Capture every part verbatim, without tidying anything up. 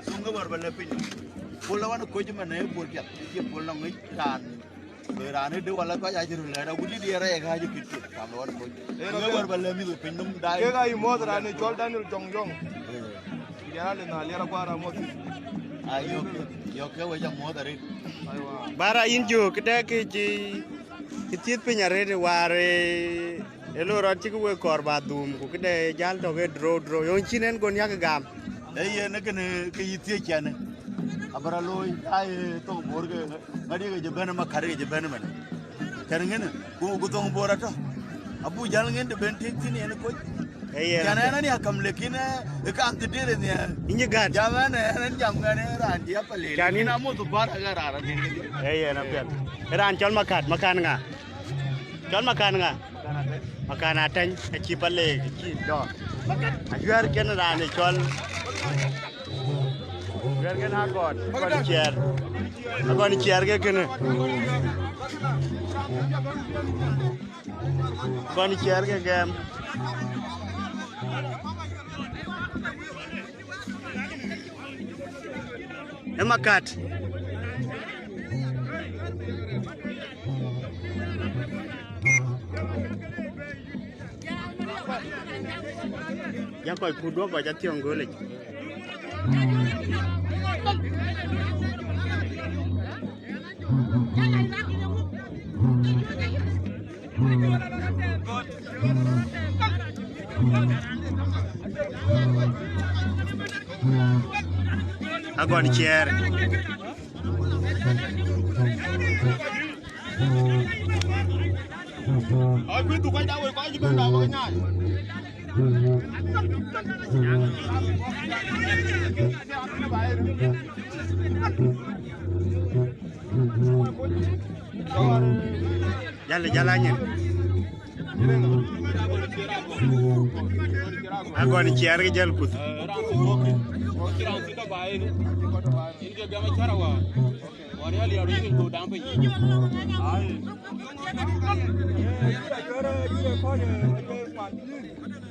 Thöŋ ke wär ba lɛ̈k piny. Puɔl la wan ë koc ëmën ë puɔl piɛth, acie puɔl nɔŋ ŋic raan. Loi raan ë dë wala kɔc acï röt lɛ̈ɛ̈t, agut dït ë rɛɛc ë kääc ë kït kït, kam lɔ wan ë koc. Thöŋ ke wär ba lɛ̈k mïth ë piny nɔm daai. Kek aa yï muɔ̈th raan ë cɔl Daniel Jong Jong. Ee. Jɛn aa lë na liɛr akuar amuɔ̈th. Aa, yök, yök ke wec amuɔ̈th arëët. Aiwa. Bara yïn jö, këdë kë cï, cï thiëth piny arëët ë waar, ee, Ë loi rɔt cïkï wek kɔɔr ba dhuum, ku këde jäl tɔ̈ ke drou drou. Yöŋ cïn en gon yak gam. Ee yen ë kënë ke yï thiëc cɛnë. Abï rɔt looi, aa ye thoŋ Bor ke ŋadï ke jɔ bɛ̈n ë Makat ke jɔ bɛ̈n ëmën. Kɛn ŋinë, ku, ku thoŋ Bor atɔ̈. Abuk jäl ŋiɛn të ben tik thïn yen ë koc. Ee yen. Cän ɛn ania kam, lekin, ee, ë kam të dël ë nhial. Inyi gät. Jam ɛn, ɛn, ɛn jam ŋɛn ë raan cï apalel. Cän in. Lakin amuɔ̈th bär ake raan adï. Ee yen apiɛth. Ë raan cɔl Makat, Makat ŋa? Cɔl Makan ŋa? Makan Atɛny, acï Palek, acï dɔ̈. Ajuɛɛr kën raan ë cɔl. Ajuɛɛr kën Agɔt, Agɔt Ciɛɛr. Agɔt Ciɛɛr ke kënë. Agɔt Ciɛɛr ke gɛm. Ë Makat. Yak kɔc kut duɔ̈k kɔc athiɔ̈ŋ gölic. Agɔn Ciɛɛr. Jal, jal anyin. Agɔn Ciɛɛr ke jal kuth.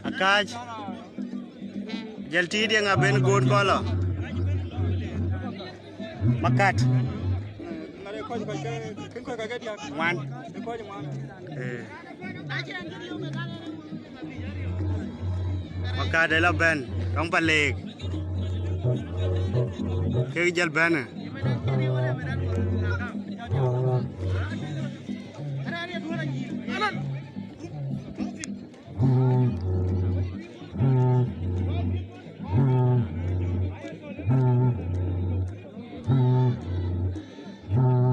Akaac. Jal tiit yeŋa ben goot kɔlɔ. Makat. Ŋuan. Ee. Makat ë la bɛ̈n, tɔŋ Palek. Kek jal bɛ̈n.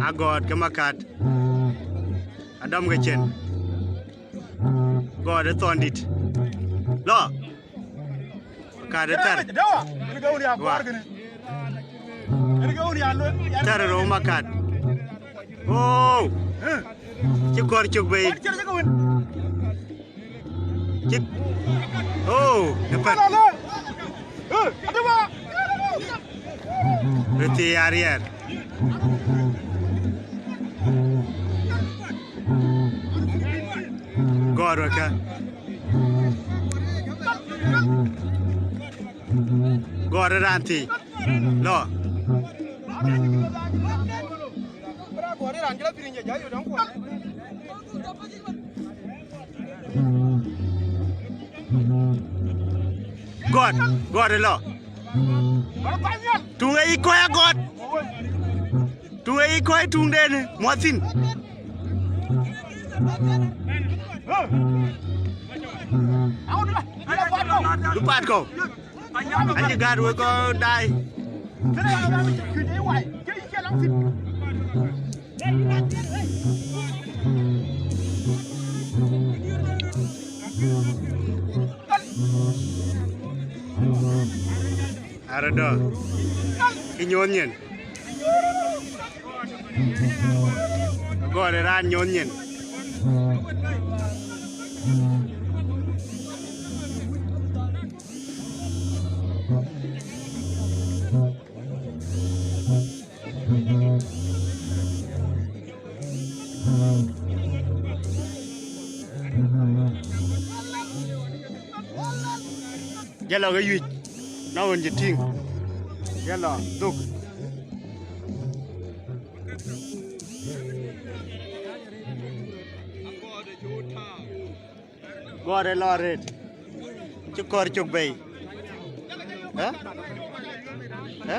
Agɔɔt ke Makat. Adɔm ke cin. Gɔɔt ë thɔn dït. Lɔ. Makat ë thɛr. Wa. Thɛr ë rou Makat. Oh. Cï kɔr cök bei. Cïk. Oh, në pɛ̈n. Rëthi ya riɛɛr. Gɔɔr wekë. Gɔɔr ë raan thii. Lɔ. Gɔɔt, gɔɔt ë lɔ. Tuŋ ë yic kɔc agɔɔt. Tuŋ ë yic kɔc tuŋden muɔ̈th thïn. Dupat kɔ̈u. Acï gät wek kɔn daai. Arëdɔ. Kë nyuɔ̈th nyin. Gɔɔt ë raan nyuɔ̈th nyin. Jalo ke yuic. Na wën cï tïŋ. Yala, dhuk. Gɔɔr ë lɔ arëët. Cï kɔɔr cök bei. Ë? Ë?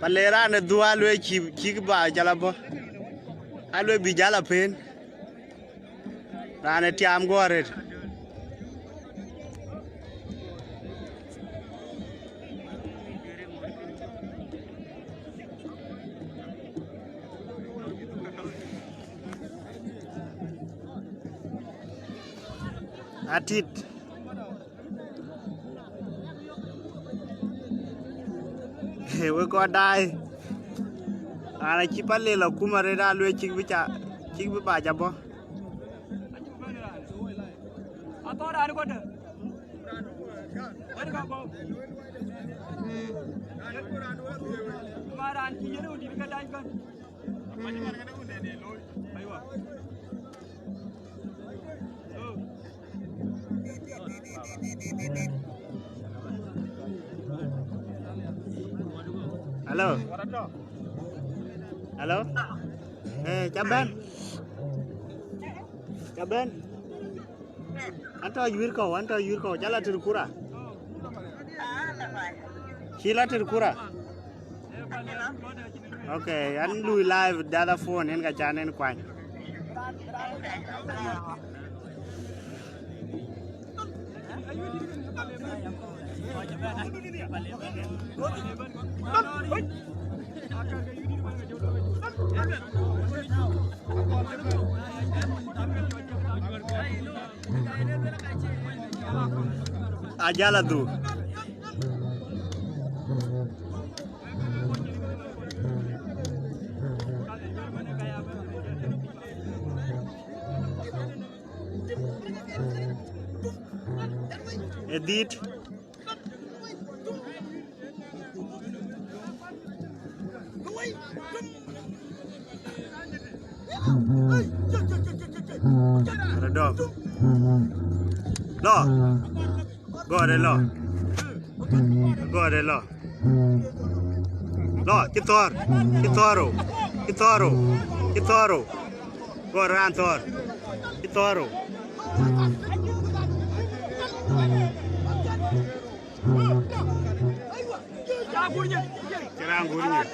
Pale raan ë dhuk alueel cï, cïk ba jal abɔ̈. Alueel bï jal apeen. Raan ë tiaam guɔ arëët. Atit. Wek kɔn daai. Raan acï Palek lɔ kum arëët alueel cïk bï ca, cïk bï ba jal bɔ̈. Hello. Hello. Eh, ca bɛ̈n. Ca bɛ̈n. An tɔ̈ yuiir kɔ̈u, an tɔ̈ yuiir kɔ̈u, ca la tëër kura. Cï la tëër kura. Okay, an lui live the other phone, yen ka can yen kuany. Ajala du. Edit. Rɔt dɔm. Lɔ. Gɔɔr ë lɔ. Gɔɔr ë lɔ. Lɔ, cï thɔ̈ɔ̈r. Cï thɔ̈ɔ̈r o. Cï thɔ̈ɔ̈r o. Cï thɔ̈ɔ̈r o. Gɔɔr raan thɔ̈ɔ̈r. Cï thɔ̈ɔ̈r o. Cï raan guur nyin.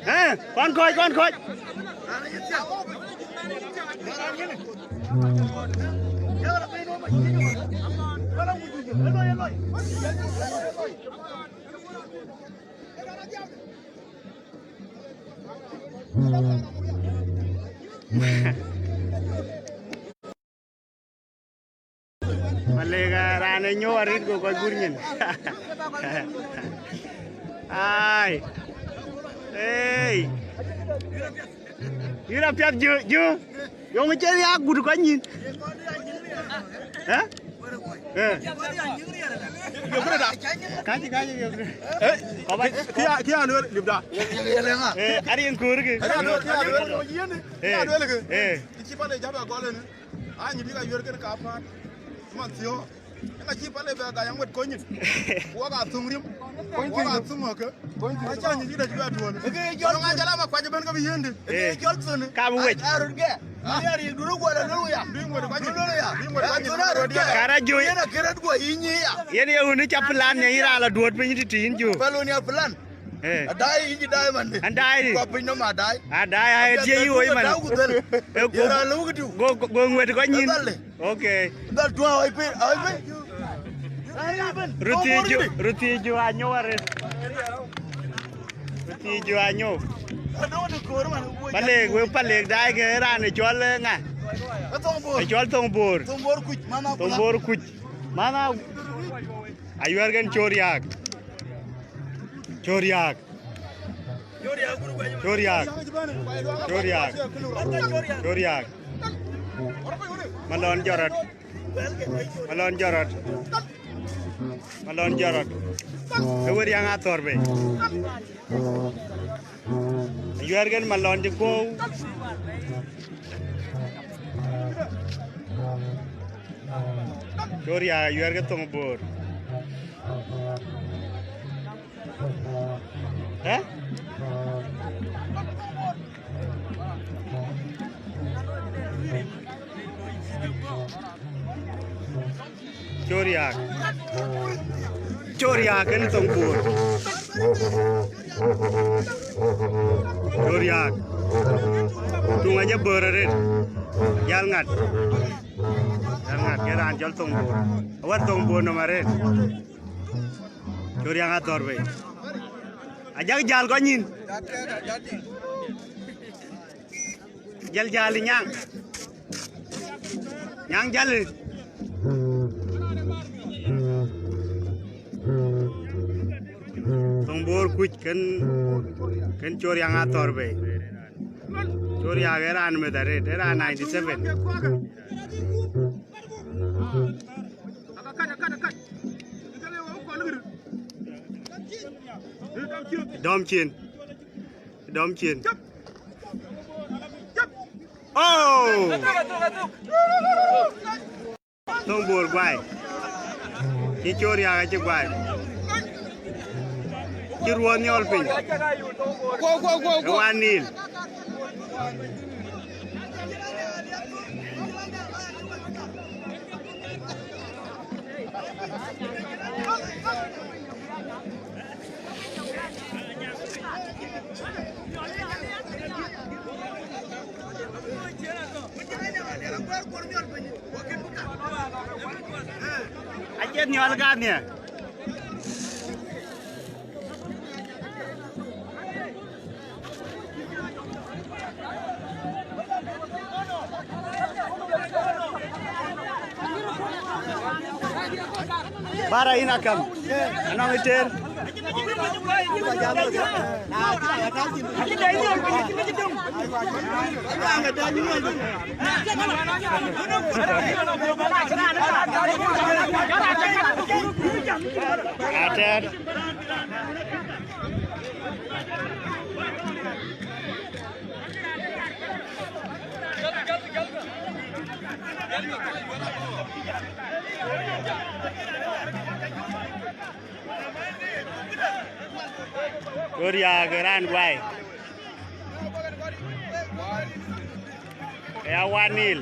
Eh, kɔn kɔc, kɔn kɔc. Malek, ah, raan ë nyuɔɔth arëët go kɔc guur nyin. Ai. Ei. Yïn apiath jö, jö. Yöŋ cï ya gut kɔc nyin. Eh? Eh. Yo, brother. Kac, kac, yo. Eh, kɔba. Kia, kia luel libda. Eh, ari en kur ke. Kia luel, kia luel. Eh. Kia luel ke. Eh. Ti ci pale jaba gole ni. Anyi bï ka yuɛ̈r kën kapäät, man thiɔ̈k. Ëka cï Palek bɛ gäi aŋuɛt kony nyin. Wok aa thöŋ riɛm. Wok aa thöŋ ɣɔ̈kë. Acä nyic kï dɛ̈ cï bɛ tuɔ̈l. Ëke jɔl thön. Ëka jɔl ama kuac ëbɛ̈n ke bï yiëndï. Ëke jɔl thön. Kam wec. Arot gɛ. Aya ri duru guɔ la duru ya. Bï ŋuɛt kuac nyin. Duru ya. Bï ŋuɛt kuac nyin. Thön arot gɛ. Kara joi. Yen akërɛt guɔ yï nyi ya. Yen ye wun ca plan ne yï raan la duɔ̈t piny tïtï yïn jö. Pɛlun ya plan. Eh. Adai inji dai man. An dai. Kua piny nɔm adai. Adai, ai, tie yi woi man. Adai ku dhal. Eh, go, yera lu ku diu. Go, go, go ŋuɛt kɔc nyin. Dhal. Okay. Dhal tuɔ̈ ai piny, ai piny. Ruthi ju, ruthi ju anyuɔɔr. Ruthi ju anyuɔɔr. Palek, we Palek dai ke raan ë cɔl, eh, ŋa? Thoŋ Bor. Ë cɔl Thoŋ Bor. Thoŋ Bor kuc, mana. Thoŋ Bor kuc. Mana. Ayuɛ̈r kën cor yak. Cor yak. Cor yak. Cor yak. Cor yak. Malɔn jɔt rɔt. Malɔn jɔt rɔt. Malɔn jɔt rɔt. Ke wër yaŋ athɔ̈r bei. Yuɛ̈r kën Malɔn cï kuɔ̈u. Cor ya yuɛ̈r ke Thoŋ Bor. Eh? Cor yaak. Cor yaak kën Thoŋ Bor. Cor yaak. Tuŋ aja bör arët. Jal ŋat. Jal ŋat ke raan jɔl Thoŋ Bor. Awär Thoŋ Bor nɔm arët. Cor yaak athɔ̈r bei. Ajak jal kɔc nyïn. Jal jal nyaŋ. Nyaŋ jal. Thoŋ Bor kuc kën, kën Cor yaŋ athɔ̈r bei. Cor yaak ë raan meth arët, ë raan ninety seven. Dɔm cin. Dɔm cin. Oh! Thoŋ Bor guai. Cï Cor yaak acï guai. Cï ruɔ̈ɔ̈n nhiɔl piny. Go, go, go, go. Ë wan nil. Acï nhiɔl gat nhiɛ. Bara ina kam. Anɔŋ iter. Ater. Cor yaak ë raan guai. Ke ya wan nil.